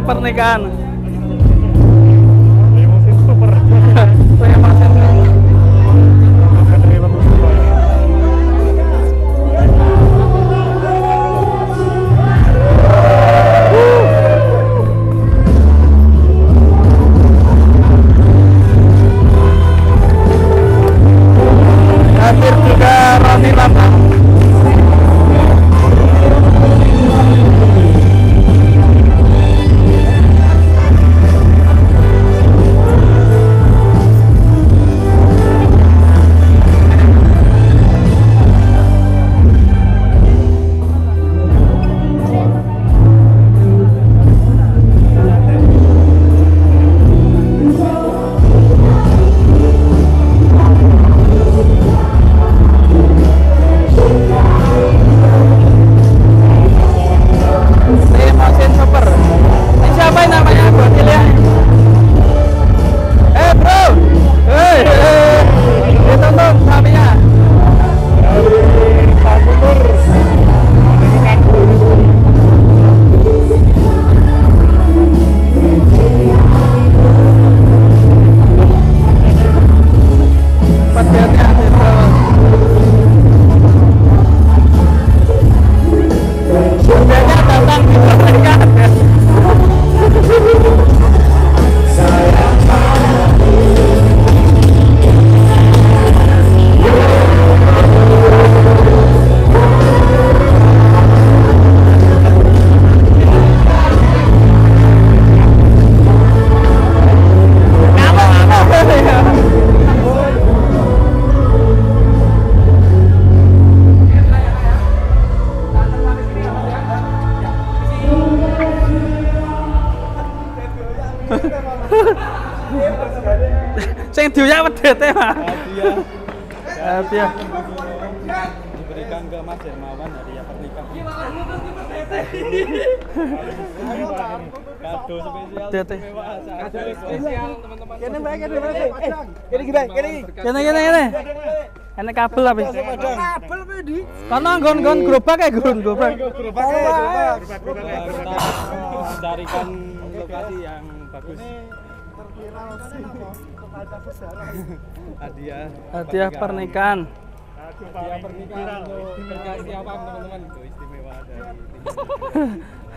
pernikahan. Limosin super. Limosin. Hadir juga Roni Lambang. Limosin super. Ini siapa yang namanya bocil ya? Bro, hei, ditonton sapinya. Dari Pak Guntur. Pedetnya itu. Pedetnya datang di pernikahan. Kamu. Sing dioyak wedete, Mas. Hadiah. Diberikan ke Mas Hermawan hadiah pernikahan. Kado spesial. Wedete. Kado spesial teman-teman. Kene bae kene bae. Kene iki bae, kene iki. Kene kene kene. Enek kabel apa? Kabel apa di? Kono nggon-nggon gerobak ya, nggon gerobak. Gerobak gerobak. Kita carikan lokasi yang bagus. Hadiah. Hadiah pernikahan. Hadiah pernikahan untuk berkasih apa teman-teman? Itu istimewa dari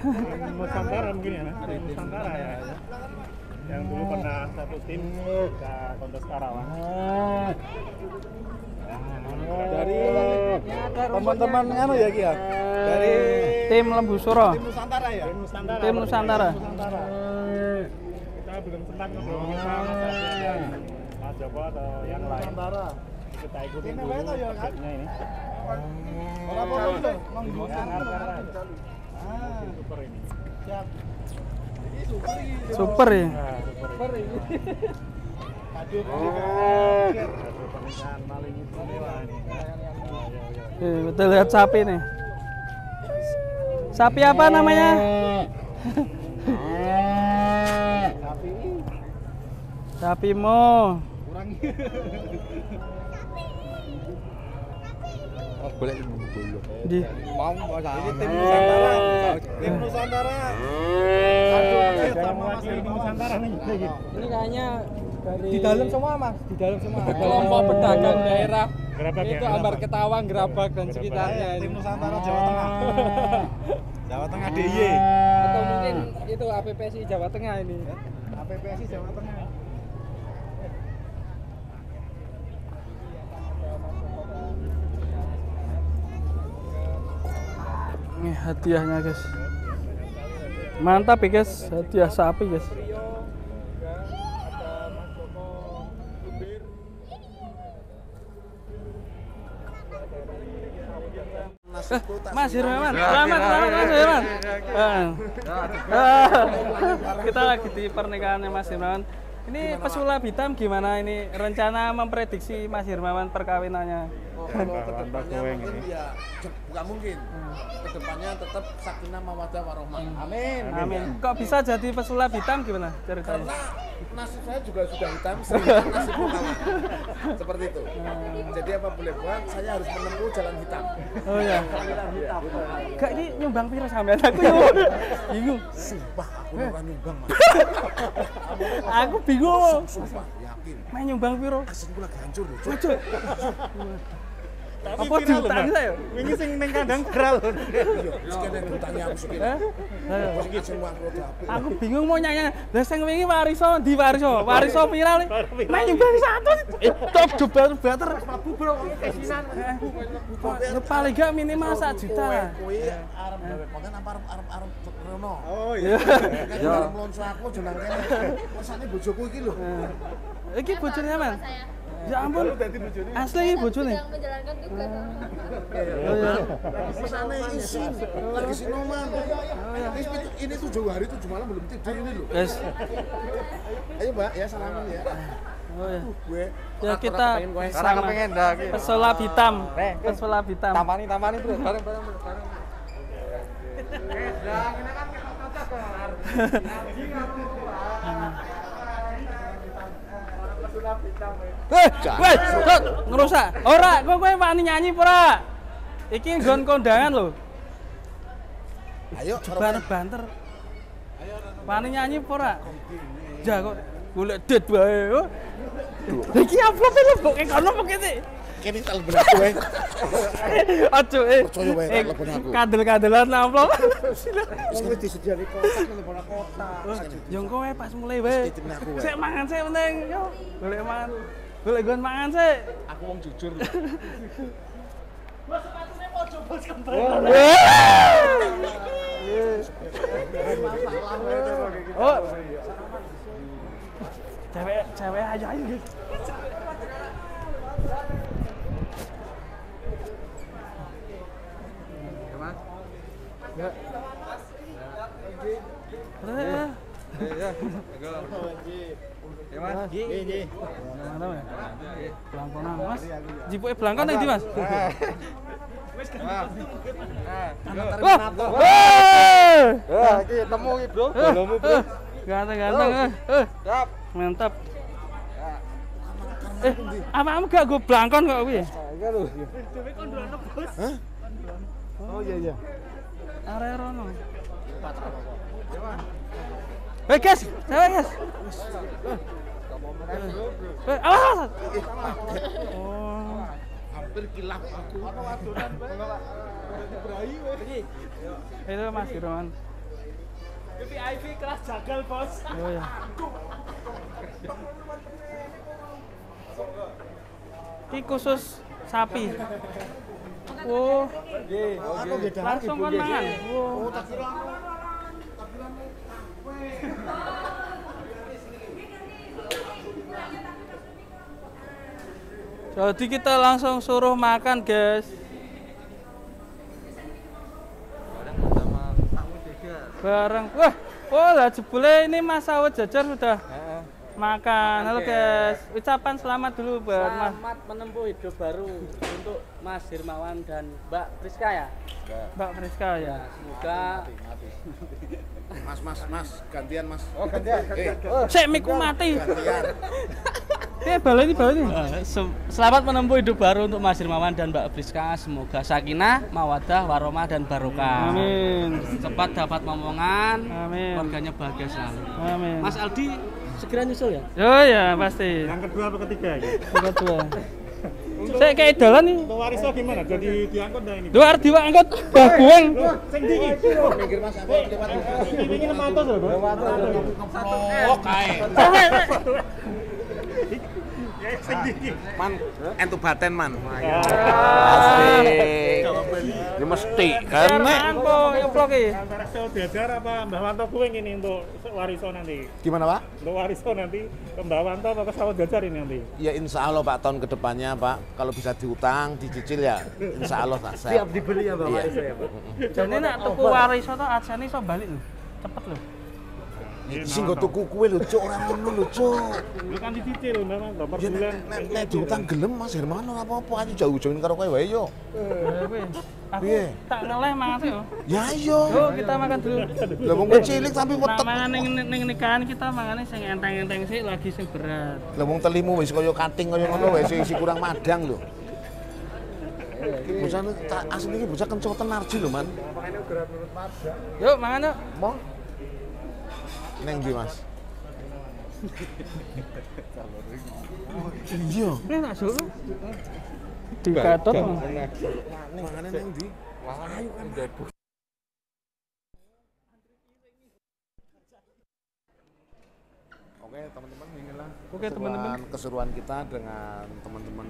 tim Nusantara mungkin ya, tim Nusantara ya. Yang dulu pernah satu tim kita kontes Karawang. Dari teman-teman anu ya Ki ya. Dari tim Lembu Suro. Tim Nusantara ya. Tim Nusantara. Tim Nusantara. Kita belum sempat ngobrol sama Mas Adi dan Mas Joko atau yang lain. Kita ikutin dulu update-nya ini. Super ini. Super ya. Super ini. Kado pernikahan paling istimewa ini. Betul, lihat sapi nih. Sapi apa namanya? Sapi mo. Kurang. Oh, boleh dulu. Di. Mau ini tim Nusantara. Tim Nusantara. Sama Mas Nusantara nih. Ini kayaknya dari di dalam semua, Mas. Di dalam semua. Kelompok pedagang daerah Gerabak itu ya, Ambar Ketawang, Gerabak dan sekitarnya. Tim Nusantara Jawa Tengah. Jawa Tengah DIY. Atau mungkin itu APPSI Jawa Tengah ini. APPSI Jawa Tengah. Ini hadiahnya, guys. Mantap ya, guys. Hadiah sapi, guys. Mas Hermawan, selamat, selamat Mas Hermawan. Kita lagi di pernikahannya Mas Hermawan. Ini pesulap hitam gimana ini rencana memprediksi Mas Hermawan perkawinannya? Oh, kalau kedepannya mungkin ya bukan mungkin. Kedepannya tetap sakinah mawaddah warahmah. Amin. Amin. Kok bisa jadi pesulap hitam gimana ceritanya? Karena nasib saya juga sudah hitam, sehingga nasibku kalah. Seperti itu. Jadi apa boleh buat, saya harus menempuh jalan hitam. Oh ya. Kak ini nyumbang piro sampean aku yo. Bingung. Sumpah. Aku ora nyumbang, Mas. Aku bingung. Sumpah, yakin. Main nyumbang piro? Asinku lagi hancur lho. Cuk. Apa diutangi saya? Wingi sing ning kandang viral lho. Iya, sekene diutangi aku sikile. Bos iki sing apik. Aku bingung mau nyanyi. Lah sing wingi Wariso ndi Wariso? Wariso viral. Main nyumbang 1. Top jebar bater. Mlebu bro, kesinan. Paling gak minimal 1 juta. Kowe arep gawe konten apa arep rono. Oh iya. Ya arep mlonco aku aja nang kene. Mesane bojoku iki lho. Iki bojone Man. Ya ampun. Asli iki bojone. Sedang menjalankan tugas. Mesane isin, lagi sinoman. Ini 7 hari 7 malam belum tidur ini lho. Yes. Ayo Mbak, ya salaman ya. Oh ya. Gue ya kita sama pesulap hitam. Pesulap hitam. Tampani bro, bareng-bareng bro, bareng. Lah ngene kan ketok cocok kok. Weh, weh, kok ngerusak. Ora, kok kowe wani nyanyi apa ora? Iki nggon kondangan lho. Ayo, banter. Wani nyanyi apa ora? Ja kok golek dit wae. Iki amplop lho kok kono apa kene? Kene tak lebon aku wae. Aja eh. Percaya wae tak lebon aku. Kandel-kandelan amplop. Wis kene disediani kotak lebon kotak. Ya engko wae pas mulai wae. Sik mangan sik penting yo. Golek mangan. Golek nggon mangan sik. Aku wong jujur lho. Bos sepatune podo bos kembar. Oh. Cewek ayo ayo. Ya, Mas. Ya. Ya. Ya, Mas. Nggih, nggih. Mantap ya. Blangkonan, Mas. Jipuke blangkon nang ndi, Mas? Wis Wah. Wah, iki temu iki, Bro. Bolomu, Bro. Ganteng-ganteng. Siap. Mantap. Apamu gak gue blangkon kok kuwi? Iki lho. Dhewe kondrono, Bos. Hah? Oh iya iya. Arek rono. Hei guys, cewek guys. Awas. Oh. Hampir kilap aku. Itu Mas Irwan. VIP kelas jagal, Bos. Oh ya. Ini khusus sapi. Oh. Langsung kon mangan. Oh, tak kira. Jadi kita langsung suruh makan, guys. Bareng. Wah, oh lah jebule ini Mas Sawut Jajar sudah makan. Halo guys, ucapan selamat dulu buat Mas. Selamat menempuh hidup baru untuk Mas Hermawan dan Mbak Priska ya. Mbak Priska ya. Semoga Mas, gantian Mas. Oh, gantian. Sik miku mati. Gantian. Baleni. Selamat menempuh hidup baru untuk Mas Hermawan dan Mbak Priska. Semoga sakinah, mawadah, warahmah dan barokah. Amin. Cepat dapat momongan. Amin. Keluarganya bahagia selalu. Amin. Mas Aldi segera nyusul ya? Oh ya, pasti. Yang kedua apa ketiga ya? Yang kedua. Saya kayak dalan nih. Untuk Wariso gimana? Jadi diangkut dah ini? Dua arti angkut bagueng. Sing ndi iki? Minggir Mas, aku lewat. Iki 600 lho, Bos. Oh, kae. Sing ndi iki? Man, entu baten man. Asik. Ini mesti kan nek. Ngeplok iki. Antara Sawut Jajar apa Mbah Wanto Kuwing ini untuk Wariso nanti? Gimana, Pak? Untuk Wariso nanti ke Mbah Wanto apa ke Sawut Jajar ini nanti? Ya insya Allah Pak, tahun kedepannya Pak, kalau bisa diutang, dicicil ya insya Allah tak Siap dibeli ya Pak Wariso ya, Pak. Jane nek tuku Wariso to ajane iso balik lho. Cepet lho. Sing nggo tuku kuwe lho, Cuk, ora ngono lho, Cuk. Lu kan dicicil Mbah Wanto per Ya bulan. nek diutang gelem Mas Herman ora apa-apa, ayo jauh-jauhin karo kowe wae yo. Aku tak ngeleh mangan sih yo. Ya yo. Yo kita makan dulu. Lah wong cilik tapi Nah, wetek. mangan ning nikahan kita mangane sing enteng-enteng sih lagi sing berat. Lah wong telimu wis kaya kating kaya ngono wis isi kurang madang lho. Bocah asli iki bocah kencoten narji lho, Man. Yuk mangan yuk. Mo. Neng ndi, Mas? Iya. Ini tak suruh. Dikatot. Mangane neng ndi? Ayo kan. Oke teman-teman, inilah Oke, teman-teman. keseruan kita dengan teman-teman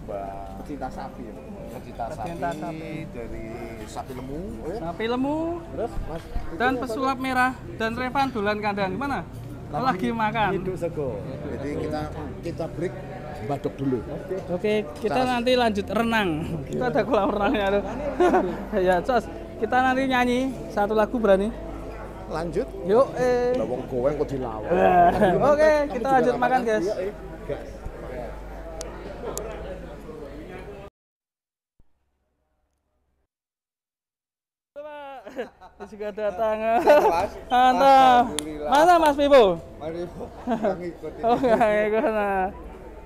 Mbak pecinta sapi, ya. Pecinta sapi dari sapi lemu, Sapi lemu. Terus Mas Dan pesulap merah dan Revan dolan kandang gimana? Lagi makan. Hidup sego. Jadi kita break badok dulu. Oke, kita nanti lanjut renang. Kita ada kolam renangnya tuh. Ya, cos. Kita nanti nyanyi satu lagu berani. Lanjut. Yuk, Lah wong kowe kok dilawan. Oke, kita lanjut makan, guys. Iya, Gas. Pak, juga datang. Mantap. Mana Mas Pipo? Mas Pipo ngikut. Oh, nggak ngikut. Nah.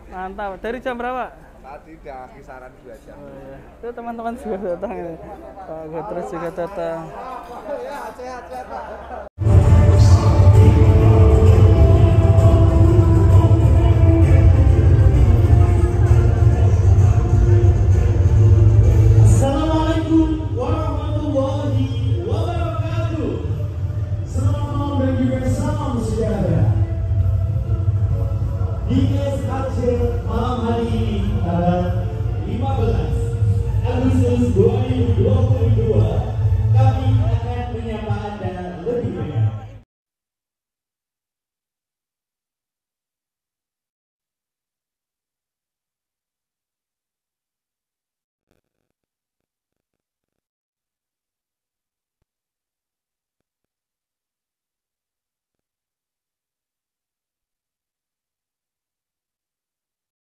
Mantap. Dari jam berapa? Tadi udah kisaran 2 jam. Oh, iya. Itu teman-teman juga datang ini. Pak Gotros juga datang. Ya, sehat-sehat, Pak.